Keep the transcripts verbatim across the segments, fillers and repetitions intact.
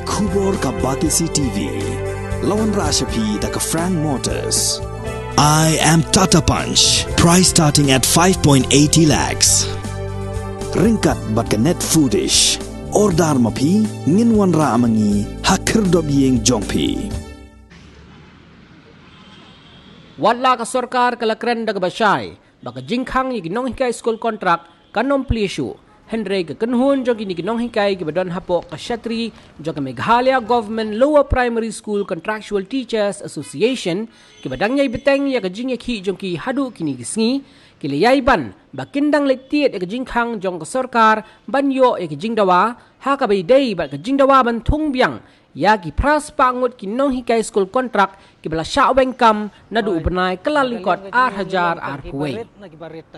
Khubor ka Batesi T V. La wanrah sha phi da ka Frank Motors. I am Tata Punch. Price starting at five point eighty lakhs. Ryngkat bad ka Net Foodish. Order ma phi, ngin wanrah ma ngi ha khyrdop ïing jong phi. Wat la ka sorkar ka la kren da kaba shai ba ka jingkhang ïa ki nonghikai skul kontrak kan ym plie shuh, hynrei ka kynhun jong kine ki nonghikai kiba don hapoh ka shatri jong ka Meghalaya Government Lower Primary School Contractual Teachers Association, kiba dang ïai bteng ïa ka jingïakhih jong ki haduh kine ki sngi, ki la ïai ban ba kin dang leit tied ïa ka jingkhang jong ka sorkar ban ïoh ïa ka jingdawa, ha kaba ïadei bad ka jingdawa ban thung biang ïa ki phra spah ngut ki nonghikai skul kontrak kiba la shah weng kam naduh u bnai Kyllalyngkot ar hajar arphew wei.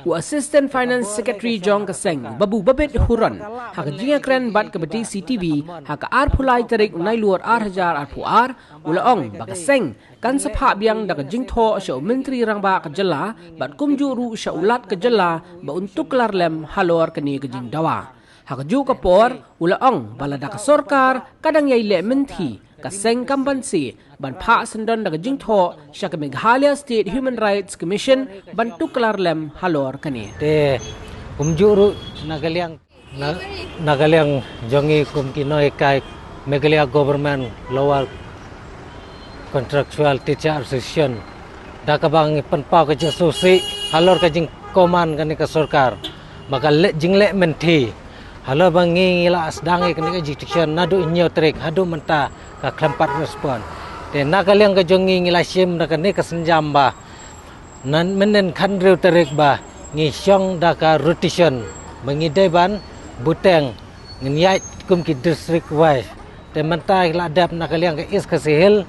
U Assistant Finance Secretary jong ka seng, Babu Babit Huron, ha ka jingïakren bad ka Batesi T V ha ka arphew lai tarik u Nailur ar hajar arphew ar, u la ong ba ka seng kan sa phah biang da ka jingthoh sha u Myntri Rangbah ka jylla bad kumjuh ruh sha u Lat ka jylla ba un tuklar lem halor kane ka jingdawa. Ha kajuh ka por, u la ong ba lada ka sorkar ka dang ïai leh mynthi, ka seng kam banse ban phah syndon da ka jingthoh sha ka Meghalaya State Human Rights Commission ban tuklar lem halor kane. Te kumjuh ruh na ka liang, na, na ka liang jong ngi kum ki nonghikai Meghalaya Government Lower Contractual Teacher Association, da kaba ngi pynpaw ka jingsngewsih halor ka jingkmen kane ka sorkar ba ka leh, jingleh mynthi halor ba ngi, ngi la sdang ïa kane ka agitation naduh hynñiew tarik haduh mynta ka khlem pat respond. Te na ka liang ka jong ngi, ngi la shim da kane ka sienjam ba na mynhynnin khathynriew tarik ba ngi shong da ka rotation ba ngi dei ban bteng, ngin ïaid kum ki district wise. Te mynta ngi la dep na ka liang ka East Khasi Hills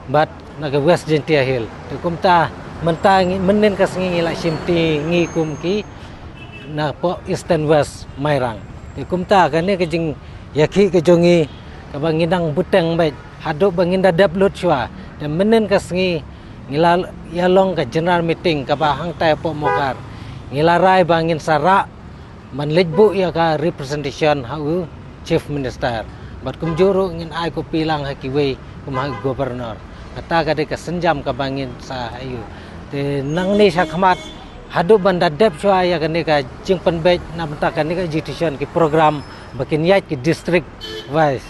bad na ka West Jaintia Hills. Te kumta mynta ngi, mynhynnin ka sngi ngi la shim te ngi kum ki napoh Eastern West Mairang. Te kumta kane ka jingïakhih ka jong ngi kaba ngi dang bteng beit haduh ba ngin da dep lut shuwa. Te mynhynnin ka sngi ngi la ïalong ka general meeting kaba hangtai hapoh Mawkhar. Ngi la rai ba ngin sa rah ban leit buh ïa ka representation ha u Chief Minister. Bad kumjuh ruh ngin ai copy lang ha kiwei kum ha u Governor. Kata ka dei ka sienjam kaba ngin sa ïoh. Te nangne shakhmat haduh ban da dep shuwa ïa kane ka jingpynbeit na bynta kane ka agitation, ki program ba kin ïaid ki district wise.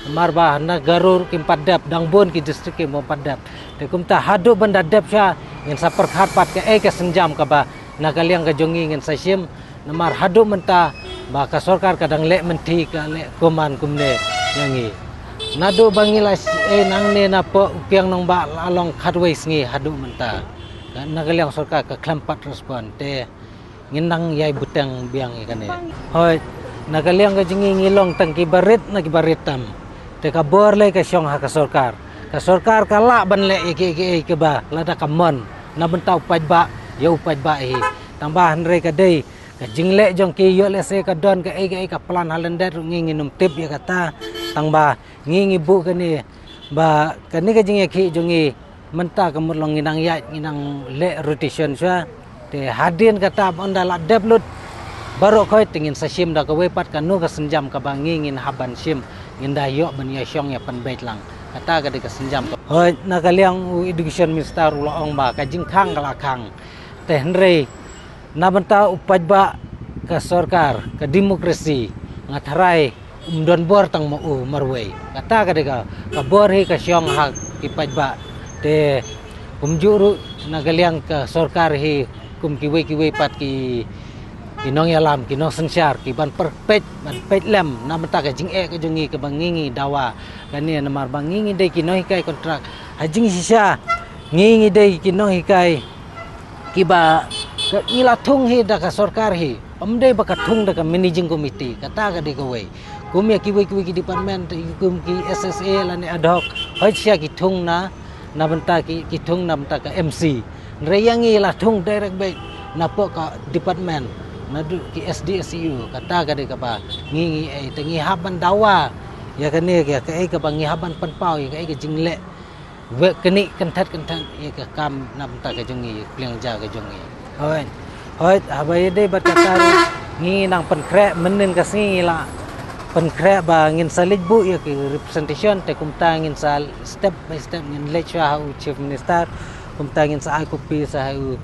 Namar ba na Garo kim pat dep, dang bun ki district kim pat dep. Te kumta haduh ban da dep shuwa ngin sa pyrkhat pat kaei ka sienjam kaba na ka liang ka jong ngi ngin sa shim. Namar haduh mynta ba ka sorkar ka dang leh mynthi, ka leh kmen kumne ïa ngi. Naduh ba ngi la sh-, eh, nangne napoh u Kiang Nangbah la long khatwei sngi haduh mynta. Ka, na ka liang sorkar ka khlem pat respond. Te ngin nang ïai bteng biang ïa kane. Hooid, na ka liang ka jong ngi ngi long tang kiba rit na kiba rit tam. Te ka bor lei ka shong ha ka sorkar. Ka sorkar ka lah ban leh ïa kiei kiei kiba lada ka mon na bynta u paidbah, ïa u paidbah hi. Tang ba hynrei ka dei ka jingleh jong ki, ïoh lehse ka don kaei kaei ka plan ha lyndet ruh ngi ngin ym tip ïa kata. Tang ba ngi ngi buh kane ba kane ka jingïakhih jong ngi mynta ka mut long ngi nang ïaid, ngi nang leh rotation shuwa. Te hadien kata ba ynda la dep lut baroh khoit te ngin sa shim da kawei pat kano ka sienjam kaba ngi ngin hap ban shim, ngin da ïoh ban ïa shong ïa pynbeit lang. Kata ka dei ka sienjam ka. Hooid, na ka liang u Education Minister u la ong ba ka jingkhang ka la khang. Te hynrei na bynta u paidbah, ka sorkar, ka demokrasi, nga tharai um don bor tang ma u marwei. Kata ka dei ka, ka bor hi ka shong ha ki paidbah. Te kumjuh ruh na ka liang ka sorkar hi kum kiwei kiwei pat ki, ki nongïalam, ki nongsynshar, ki ban pyrpeit, ban peit lem na bynta ka jingeh ka jong ngi kaba ngi ngi dawa. Kane namar ba ngi ngi dei ki nonghikai kontrak. Ha jingshisha ngi ngi dei ki nonghikai kiba ka, ngi la thung hi da ka sorkar hi. Ym dei ba ka thung da ka managing committee, kata ka dei kawei. Kum ïa kiwei kiwei ki department, kum ki S S A lane ad hoc, hooid shisha ki thung na, na bynta ki, ki thung na bynta ka M C. Hynrei ïa ngi la thung direct beit napoh ka department, naduh ki S D S E U, kata ka dei kaba ngi ngi, eh, te ngi hap ban dawa ïa kane, ïa kaei kaba ngi hap ban pynpaw, ïa kaei ka jingleh. Wei kane kynthet kynthet ïa ka kam na bynta ka jong ngi, pliang ja ka jong ngi. Hooid. Hooid, haba ïadei bad kata ruh ngi nang pynkhreh mynhynnin ka sngi ngi la Pynkhreh ba ngin sa leit buh ïa ki representation, te kumta ngin sa step by step ngin leit shuwa ha u Chief Minister, kumta ngin sa ai copy sha ha u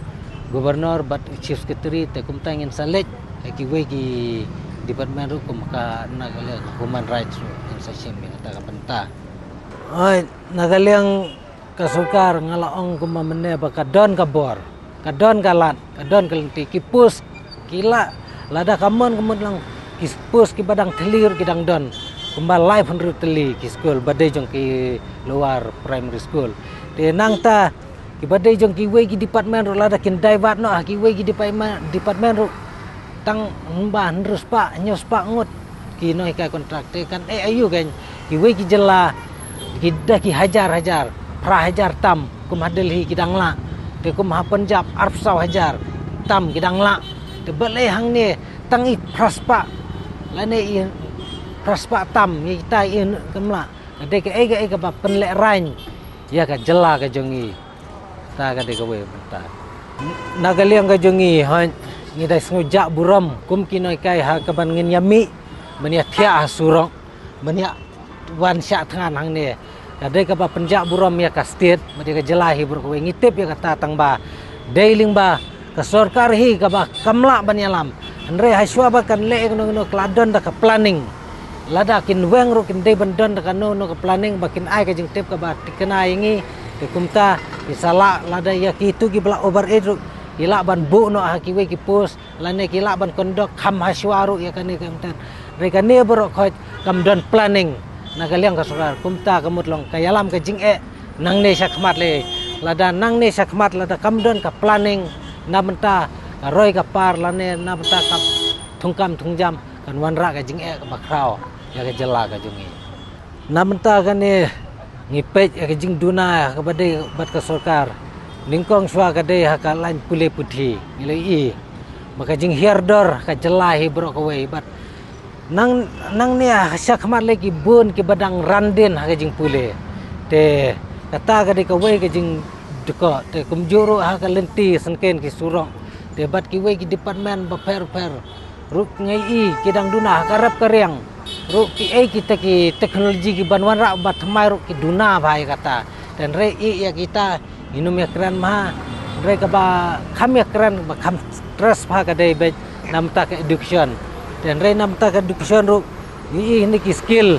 Governor bad u Chief Secretary, te kumta ngin sa leit ha kiwei ki department ruh kum ka na ka liang human rights ruh ngin sa shim ïa kata ka bynta. Oi, na ka liang ka sorkar nga la ong kumba mynne ba ka don ka bor, ka don ka lad, ka don ka lynti, ki post ki la, lada ka mon ka mut lang ki post kiba dang thylli ruh ki dang don, kumba laiphew hynriew tylli ki skul ba dei jong ki lower primary school. Te nangta kiba dei jong kiwei ki department ruh lada kin divert noh ha kiwei ki department, department ruh tang hynba hynriew spah, hynñiew spah ngut ki nonghikai kontrak. Te kan eh aïu kan, kiwei ki jylla ki da ki hajar hajar, phra hajar tam, kum ha Delhi ki dang lah, te kum ha Punjab arphew saw hajar tam ki dang lah. Te balei hangne tang i phra spah lane i phra spah tam ïa kita i kam lah? Ka dei kaei kaei kaba pynlehraiñ ïa ka jylla ka jong ngi. Ta ka dei kawei bynta. Na ka liang ka jong ngi, hooid, ngi dei sngew jah burom kum ki nonghikai ha kaban ngin ïa mih ban ïa thiah ha surok, ban ïa wan shah thngan hangne. Ka dei kaba pynjah burom ïa ka state bad ïa ka jylla hi baroh kawei. Ngi tip ïa kata tang ba dei lyngba ka sorkar hi kaba kam lah ban ïalam. Hynrei ha shuwa ba kan leh ïa kano kano ka la don da ka planning. Lada kin weng ruh kin dei ban don da kano kano ka planning ba kin ai ka jingtip kaba thikna ïa ngi. Te kumta ki sa lah lada ïa kitu kiba la over age ruh ki lah ban buh noh ha kiwei ki post lane ki lah ban conduct kham ha shuwa ruh ïa kane ka mtan. Hynrei kane baroh khoit kam don planning na ka liang ka sorkar. Kumta ka mut long ka ïalam ka jingeh nangne shakhmat lei. Lada nangne shakhmat lada kam don ka planning na bynta ka roi ka par lane na bynta ka thungkam thungjam, kan wanrah ka jingeh kaba khraw ïa ka jylla ka jong ngi. Na bynta kane ngi peit ïa ka jingduna kaba dei bad ka sorkar. Nyngkong shuwa ka dei ha ka lain pule puthi, ngi la ïohi ba ka jinghiar dor ka jylla hi baroh kawei bad nang, nangne ha shakhmat lei ki bun kiba dang ran dien ha ka jingpule. Te kata ka dei kawei ka jingdkoh, te kumjuh ruh ha ka lynti syngkien ki surok. Te bad kiwei ki department bapher bapher ruh ngi ïohi ki dang duna ha ka rep ka riang ruh kiei kita ki technology kiban wanrah ba thymmai ruh ki duna bha ïa kata. Te hynrei ïa kita ngi nym ïakren bha, hynrei kaba kham ïakren ba kham stress bha ka dei beit na bynta ka education. Te hynrei na bynta ka education ruh ngi ïohi hynne ki skill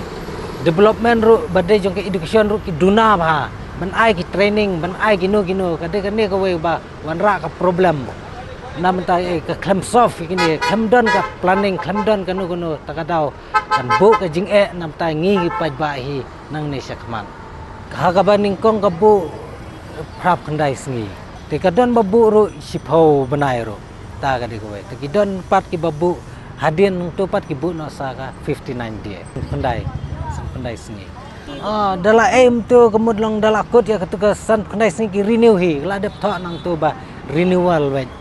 development ruh ba dei jong ka education ruh ki duna bha ban ai ki training, ban ai kino kino. Ka dei kane kawei ba wanrah ka problem. Na bynta eh ka khlem solve ïa kine, khlem don ka planning, khlem don kano kano ta ka daw kan buh ka jingeh na bynta ngi ki paidbah hi nangne shakhmat. Ha kaba nyngkong ka buh phra phew khyndai sngi. Te ka don ba buh ruh shiphew bnai ruh. Ta ka dei kawei. Te ki don pat kiba buh hadien nangto pat ki buh noh sa ka fifty nine day. Phew khyndai, phew khyndai sngi. Ah, da la em tu ka mut long da la kut ïa katu ka san phew khyndai sngi ki renew hi, ka la dep thoh nangtu ba renewal beit.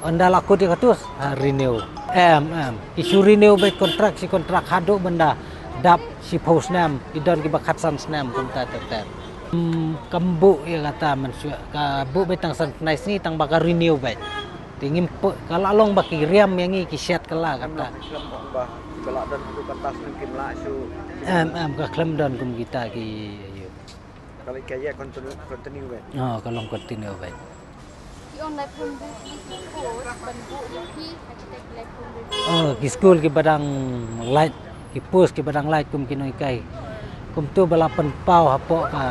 Ynda la kut ïa katu, ha, renew. Em, em. Ki shu renew beit kontrak shi kontrak haduh ban da dap shiphew snem, ki don kiba khatsan snem kumta ter ter. Hmm, kam buh ïa kata mynshuwa, ka buh beit tang san phew khyndai sngi tang ba ka renew beit. Te ngim poi, ka la long ba ki riam ïa ngi ki shet ka la kata. Em, em, ka khlem don kum kita ki ïa. Ka leit ka ïa continue, continue beit. Oh, ka long continue beit. Ki on lai phone booth ki post ban buh ïa ki ha kita ki lai phone booth. Oh, ki skul kiba dang lait, ki post kiba dang lait kum ki nonghikai. Kumtu ba la pynpaw hapoh ka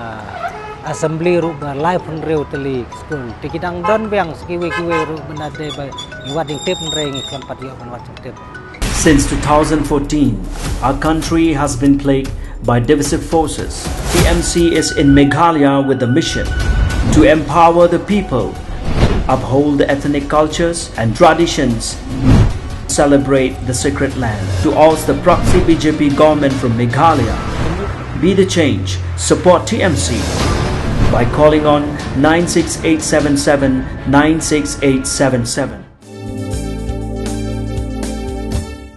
assembly ruh ba laiphew hynriew tylli ki skul. Te ki dang don biang sa kiwei kiwei ruh ba na dei ba ngi wad jingtip, hynrei ngi khlem pat ïoh ban wad jingtip. Since two thousand fourteen, our country has been plagued by divisive forces. T M C is in Meghalaya with the mission to empower the people, uphold the ethnic cultures and traditions, celebrate the sacred land. To oust the proxy B J P government from Meghalaya, be the change, support T M C by calling on nine six eight seven seven nine six eight seven seven.